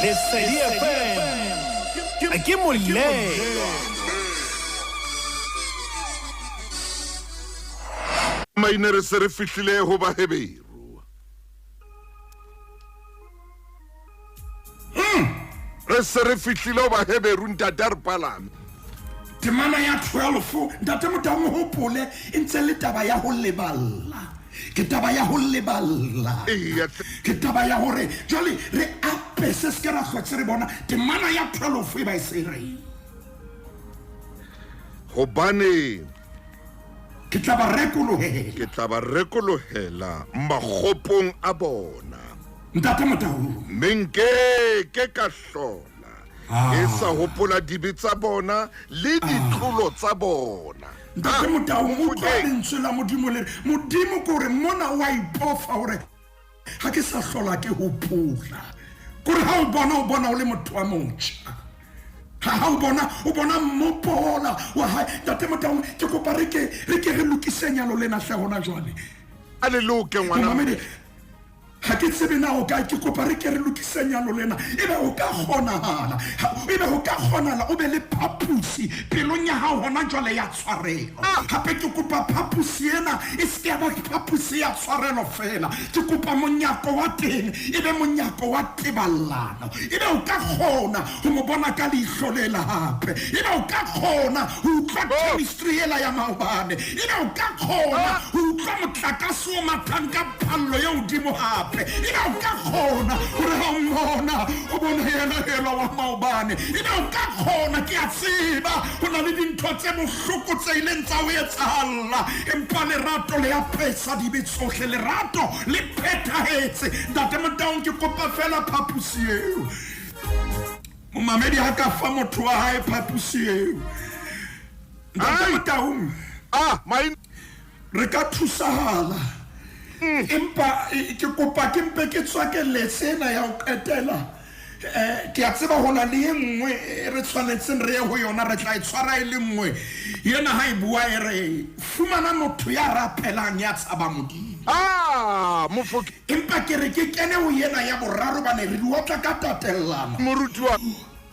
Lesedi FM ke molelwa. Maine re se re fihlile ho Baheberu. Re se re fihlile ho Baheberu, ntate a re palame. Temana ya 12, Ntate Motaung, o hopole e ntse le taba ya ho leballa. Ke taba ya ho leballa. Eya. Ke taba ya hore jwale re apese se ke ra hlotse re bona temana ya 12 e ba e se reng. Hobane ke tla ba rekolohela. Ke tla ba rekolohela makgopong a bona. Ntate Motaung. Mme nke ke ka hlola e sa hopola dibe tsa bona le ditlolo tsa bona. Ntate Motaung, Mofokeng. utlwa lentswe la Modimo le re, Modimo ke hore mona o a ipofa hore ha ke sa hlola ke hopola. Kore ha o bona, o bona o le motho wa motjha. Ha o bona, o bona mmopola wa hae. Ntate Motaung, ke kopa re ke re lokise nyalo lena hle hona jwale. A le loke, ngwana. Momamedi, Ga ke tsebe na o kae, ke kopa re ke re lokise nyalo lena. E be go ka kgonagala, e be go ka kgonala o be le phaposi pelong ya gago gona jwale ya tshwarelo. Gape ke kopa phaposi ena e se ke ya ba phaposi ya tshwarelo fela, ke kopa monyako wa teng e be monyako wa teballano. E be o ka kgona go mo bona ka leihlo lela gape, e be o ka kgona go utlwa chemistry yela ya maobane, e be o ka kgona go utlwa motlakase o mathang ka phallo ye godimo gape, e be o ka kgona gore ga o mmona o bone yena yela wa maobane, e be o ka kgona. Ke a tseba go na le dintho tse bohloko tse ileng tsa o etsagalla, empa lerato le apesa dibe tsohle, lerato le phethahetse. Ntate Motaung, ke kopa fela phaposi eo. Momamedi ha ka fa motho wa hae phaposi eo, Ntate Motaung, re ka thusahala. Empa ke kopa ke mpe ke tswakeletse ena ya ho qetela. Ke a tseba ho na le e nngwe e re tshwanetseng re ye ho yona, re tla e tshwara e le nngwe. Yena ha e bua e re, fumana motho ya rapelang, ya tshabang Modimo. Empa ke re ke kene ho ena ya boraro, bane re di otla ka tatellano. Moruti wa.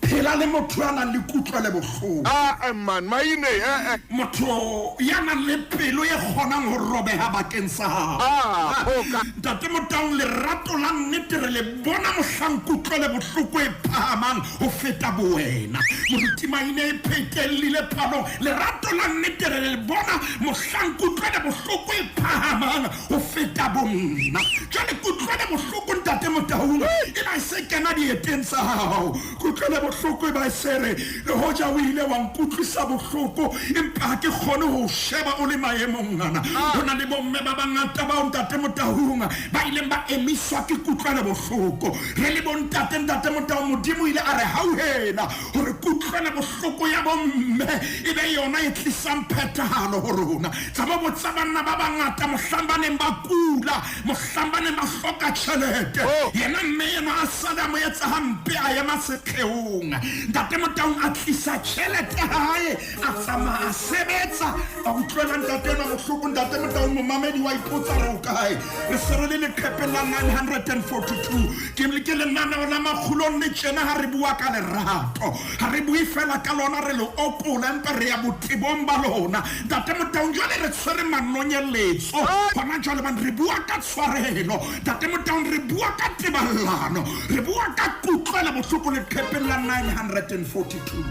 Phela le motho ya nang le kutlo le bohloko. Ah man, maine eh eh. Motho ya nang le pelo e kgonang ho robeha bakeng sa hao. Ah, phoka. Ntate Motaung, lerato la nnete re le bona mohlang kutlo le bohloko e phahamang ho feta bowena. Moruti Maine e phetellile phalong. Lerato la nnete re le bona mohlang kutlo le bohloko e phahamang ho feta bonna. Jwale kutlwele bohloko Ntate Motaung e ba e se kena dieteng tsa hao. Kutlwele bohloko e ba e se re, le hoja o ile wa nkutlwisa bohloko, empa ha ke kgone ho o sheba o le maemong ana. Ho na le bomme ba bangata bao Ntate Motaung ba ileng ba emiswa ke kutlwele bohloko. Re le bontate, Ntate Motaung, Modimo o ile a re hauhela hore kutlwele bohloko ya bomme e be yona e tlisang phethahalo ho rona. Tsama botsa banna ba bangata mohlang ba neng ba kula, mohlang ba neng ba hloka tjhelete, yena mme enwa a sale a mo etsa hampe, a ema sekgeong. Ntate Motaung a tlisa tjhelete hae, a tsamaya a sebetsa, a utlwela ntate enwa bohloko. Ntate Motaung, momamedi wa ipotsa re o kae? Re se re le leqhepeng la 942. Ke ke lenaneo la makgulong le tjena ha re bua ka lerato. Ha re bue fela ka lona re le okola, empa re ya botebong ba lona. Ntate Motaung, jwale re tshwere manonyeletso hona jwale bane re bua ka tshwarelo. Ntate Motaung, re bua ka teballano, re bua ka kutlwelo bohloko leqhepeng la 942.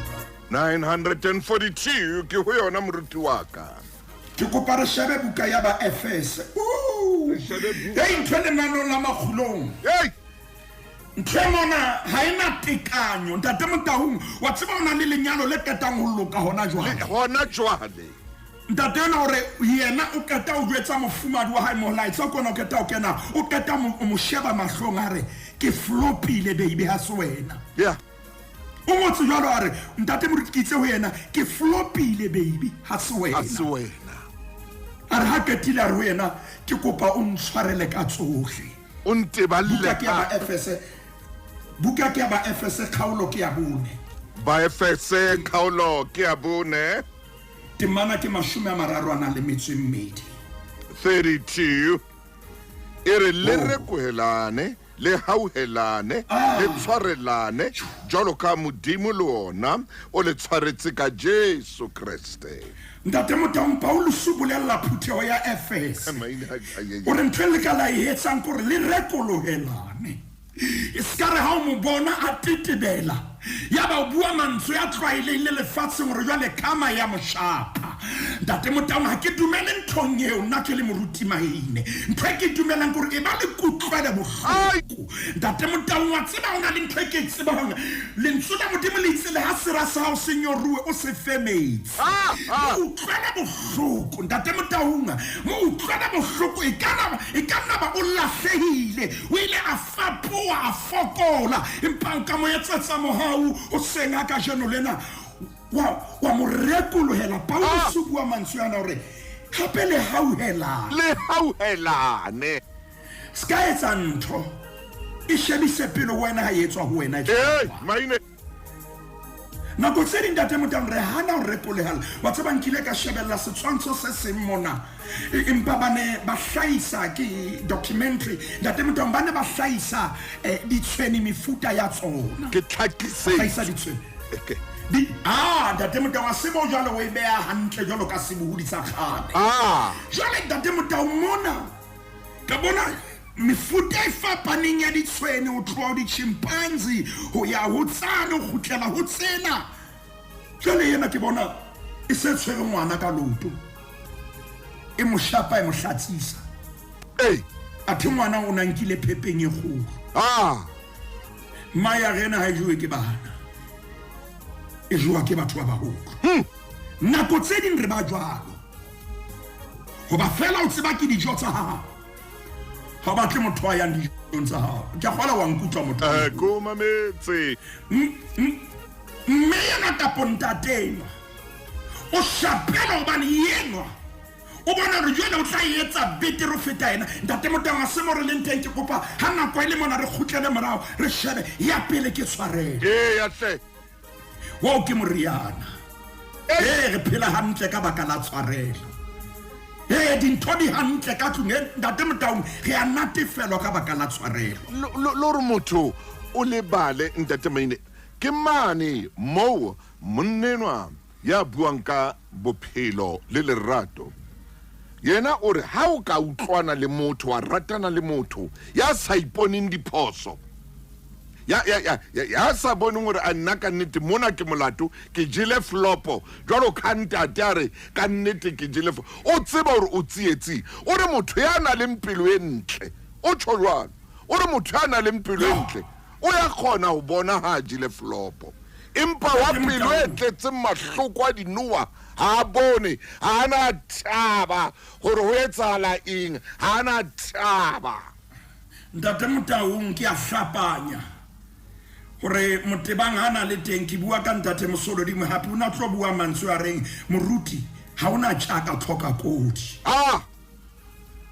942 ke ho yona moruti wa ka. Ke kopa re shebe buka ya Baefese. Re shebe buka. Ei, ntho e lenaneong la makgulong. Ei! Ntho e mona ha e na tekanyo. Ntate Motaung, wa tseba o na le lenyalo le qetang ho loka hona jwale. Hona jwale. Ntate ena o re yena o qeta ho jwetsa mofumadi wa hae molaetsa o kona o qeta ho kena, o qeta o mo sheba mahlong a re ke flopile baby ha se wena. Yeah. O ngotse jwalo a re ntate moruti ke itse ho yena ke flopile baby ha se wena. Ha se wena. A re ha qetile a re ho yena ke kopa o ntshwarele ka tsohle. O nteballe Buka ke ya Baefese, buka ke ya Baefese kgaolo ke ya bone. Baefese kgaolo ke ya bone. Temana ke 32. 32 e re le rekohelane, le hauhelane, le tshwarelane jwalo ka Modimo le ona o le tshwaretse ka Jesu Kreste. Ntate Motaung, Paulus o bolella phutheho ya Efese o re ntho e le ka la e etsang ke hore le rekolohelane. E se ka re ha o mo bona a tetebela ya ba o bua mantswe a tlwaelehile lefatsheng hore jwale kama ya mo shapa. Ntate Motaung, ha ke dumele nthong eo, nna ke le moruti Maine. Ntho e ke e dumelang ke hore e ba le kutlwele bohloko. Ntate Motaung, wa tseba ho na le ntho e ke e tsebang, lentswe la Modimo le itse le ha sera sa hao se nyoruwe o se fe metsi. Mo utlwele bohloko Ntate Motaung, mo utlwele bohloko. E ka e ka nna ba o lahlehile, o ile a fapoha, a fokola, empa o ka mo etsetsa mohau hoseng ha kajeno lena wa wa mo rekolohela. Paulus o bua mantswe ana hore hape le hauhelane. Le hauhelane. Se ka etsa ntho e shebise pele ho wena ha e etswa ho wena. Ee, maine. Nako tse ding ntate Motaung re hana ho rekolehela. Wa tseba nkile ka shebella setshwantsho se seng mona empa ba ne ba hlahisa ke documentary ntate Motaung ba ne ba hlahisa eh, ditshwene mefuta ya tsona. Ke tlhakisetso. Hlahisa ditshwene. Di ah ntate Motaung a sebo jwale o e beha hantle jwalo ka sebohodi sa kgale. Ah. Jwale ntate Motaung mona ka bona mefuta e fapaneng ya ditshwene ho tloha ho di-chimpanzee ho ya ho tsane ho kgutlela ho tsena jwale ena ke bona e se tshwere ngwana ka loto e mo shapa e mo hlatsisa Ei. athe ngwana o na nkile phepeng e kgolo Ah. mma ya rena ha e jowe ke bana e jowa ke batho ba baholo nako tse ding re ba jwalo hoba fela o tseba ke dijo tsa hao ga o batle motho a yang dijong tsa gago ke a gola wa nkutlwa motho Eh, ko mametse mme yena kapo ntatenwa o shapela gobane yenwa o bona gore jale o tla etsa betere o feta ena ntate motang a se mo re leng teng ke kopa ga nako e le mona re kgutlele morago re shebe ya pele ke tshwarelo ee ya hle woo ke moriana ee re phela hantle ka baka la tshwarelo ee dintho di hantle ka tlung e ntate motaung re a natefelwa ka baka la tshwarelo le gore motho o lebale ntate maine ke mane moo monnenwa ya buang ka bophelo le lerato yena o re ha o ka utlwana le motho wa ratana le motho ya sa iponeng diphoso ya ya ya ya ya sa boneng gore a nna ka nnete mona ke molato ke jele flopo jwalo ka ntate a re ka nnete ke jele o tseba gore o tsietsing o re motho ya na leng pelo e ntle o tjho jwalo o re motho ya na leng pelo e ntle o ya kgona ho bona ha a jele flopo empa wa pelo e tletseng mahloko a dinoa ha a bone ha a na taba gore ho etsahala eng ha a na taba ntate motaung ke a hlapanya gore motebang ha na le teng ke bua ka ntate mosolodimo gape o ne a tlo bua mantswe a reng moruti ga o na tšaka tlhoka kodi ah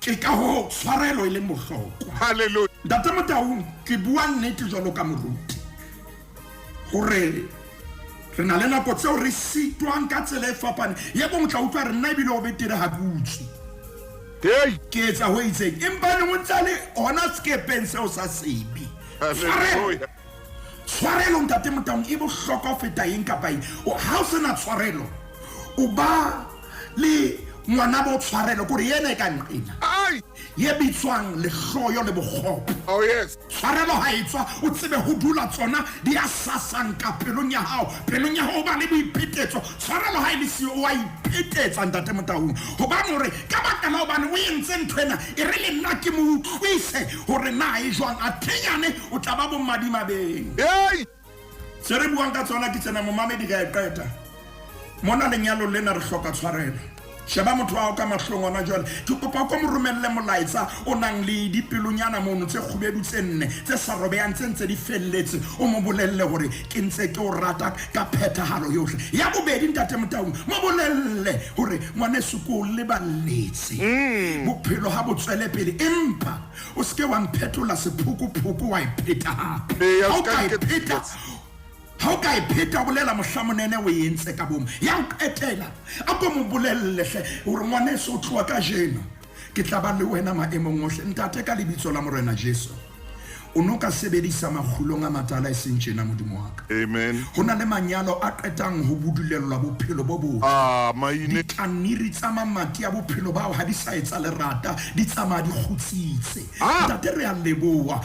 ke ka ho tshwarelo e leng bohlokwa halleluja ntate motaung ke bua nnete jwalo ka moruti gore re na le nako tseo re sitwang ka tsela e fapaneng ye bongwe tla utlwa re nna ebile o betere ga ke utswe hey ke etsa ho itseng empa neng o ntse a le hona sekepeng seo sa sebe halleluja tshwarelo ntate motaung e bohlokwa ho feta eng kapa eng ha o sena tshwarelo o ba le ngwana bo tshwarelo kore yena e ka nqena ai ye bitswang lehloyo le bokgopo oh yes tshwarelo ha e tswa o tsebe ho dula tsona di a sasanka pelong ya hao pelong ya hao o ba le boiphetetso tshwarelo ha e le siyo o a iphetetsa ntate motaung hobane hore ka baka la hobane o entse ntho ena e re le nna ke mo utlwise hore na e jwang a thenyane o tla ba bommadimabeng hey se re buang ka tsona ke tsena momamedi ka e qeta mona lenyalong lena re hloka tshwarelo sheba motho wa hao ka mahlong ona jwale ke kopa o ko mo romelle molaetsa o nang le dipelonyana mono tse kgubedu tse nne tse sa robeyang tse ntse di felletse o mo bolelle hore ke ntse ke o rata ka phethahalo yohle ya bobedi ntate motaung mo bolelle hore ngwaneso ke o leballetse bophelo ha bo tswele pele empa o seke wa mphetola sephokophoko wa e pheta hape Ee, ha o o ska ka e nketsa- pheta ha o ka e pheta o bolela mohlamonene o e entse ka bomo ya o qetela a ko mo bolelle hle hore ngwaneso o tloha ka jeno ke tla ba le wena maemong ohle ntate ka lebitso la morena jesu o no ka sebedisa makgulong a matala e seng tjena modimo wa ka amen ho na le manyalo a qetang ho budulellwa bophelo bo botle ah maine dikaniri tsa mamati a bophelo bao ha di sa etsa lerata di tsamaya di kgutsitse Ah! ntate re a leboha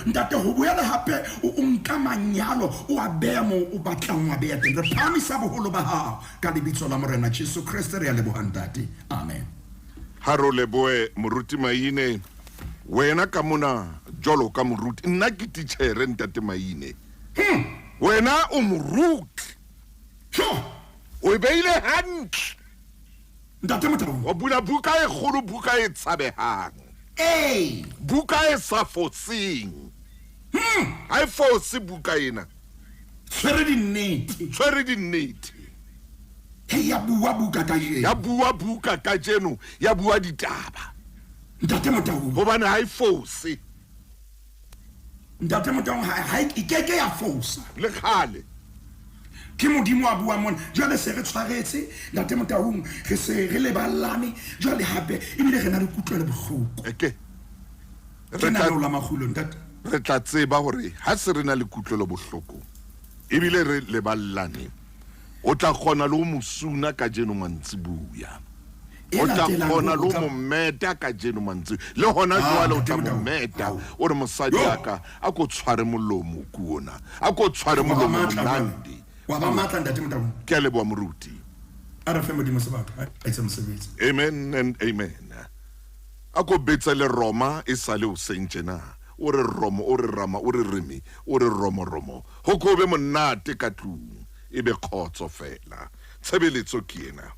ntate ho boela hape o o nka manyalo o a beha moo o batlang wa beha teng re phahamisa boholo ba hao ka lebitso la morena jesu kreste re a leboha ntate amen ha re o lebohe moruti maine wena ka mona jwalo ka moruti nna ke titjhere ntate maine wena o moruti sure o e beile hantle ntate motaung wa bula buka e kgolo buka e tshabehang ee buka e sa foseng ha e fose buka ena tshwere dinnete tshwere dinnete he ya bua buka ya kajeno bua buka kajeno ya bua ditaba ntate motaung hobane ha e fose ntate motaung ha e keke ya fosa le kgale Ke Modimo a buang mona. Jwale se re tshwaretse, Ntate Motaung, re se re leballane jwale hape ebile re na le kutlwelo bohloko. Eke. Ke Re tla lenaneo la makgulo, Ntate. Re tla tseba hore ha se re na le kutlwelo bohloko ebile re leballane, o tla kgona le ho mo suna kajeno mantsibuya. E O tla latelang kgona ho le ho tla mo meta kajeno mantsibuya. Le hona Ah, jwale o Ntate tla mo Motaung. meta. Ao. O re mosadi Yo. ya ka, a ko tshware molomo ko ona. A ko tshware Wa ba molomo matla jwale. monandi. Wa ba matla, Ntate Motaung. Ke a leboha moruti. A re fe Modimo sebaka, a etse mosebetsi. Amen and amen. A ko betsa le Roma e sale o seng tjena. O re romo, o re rama, o re reme, o re romo romo. Ho ko be monate ka tlung, e be kgotso fela. Tshebeletso ke ena.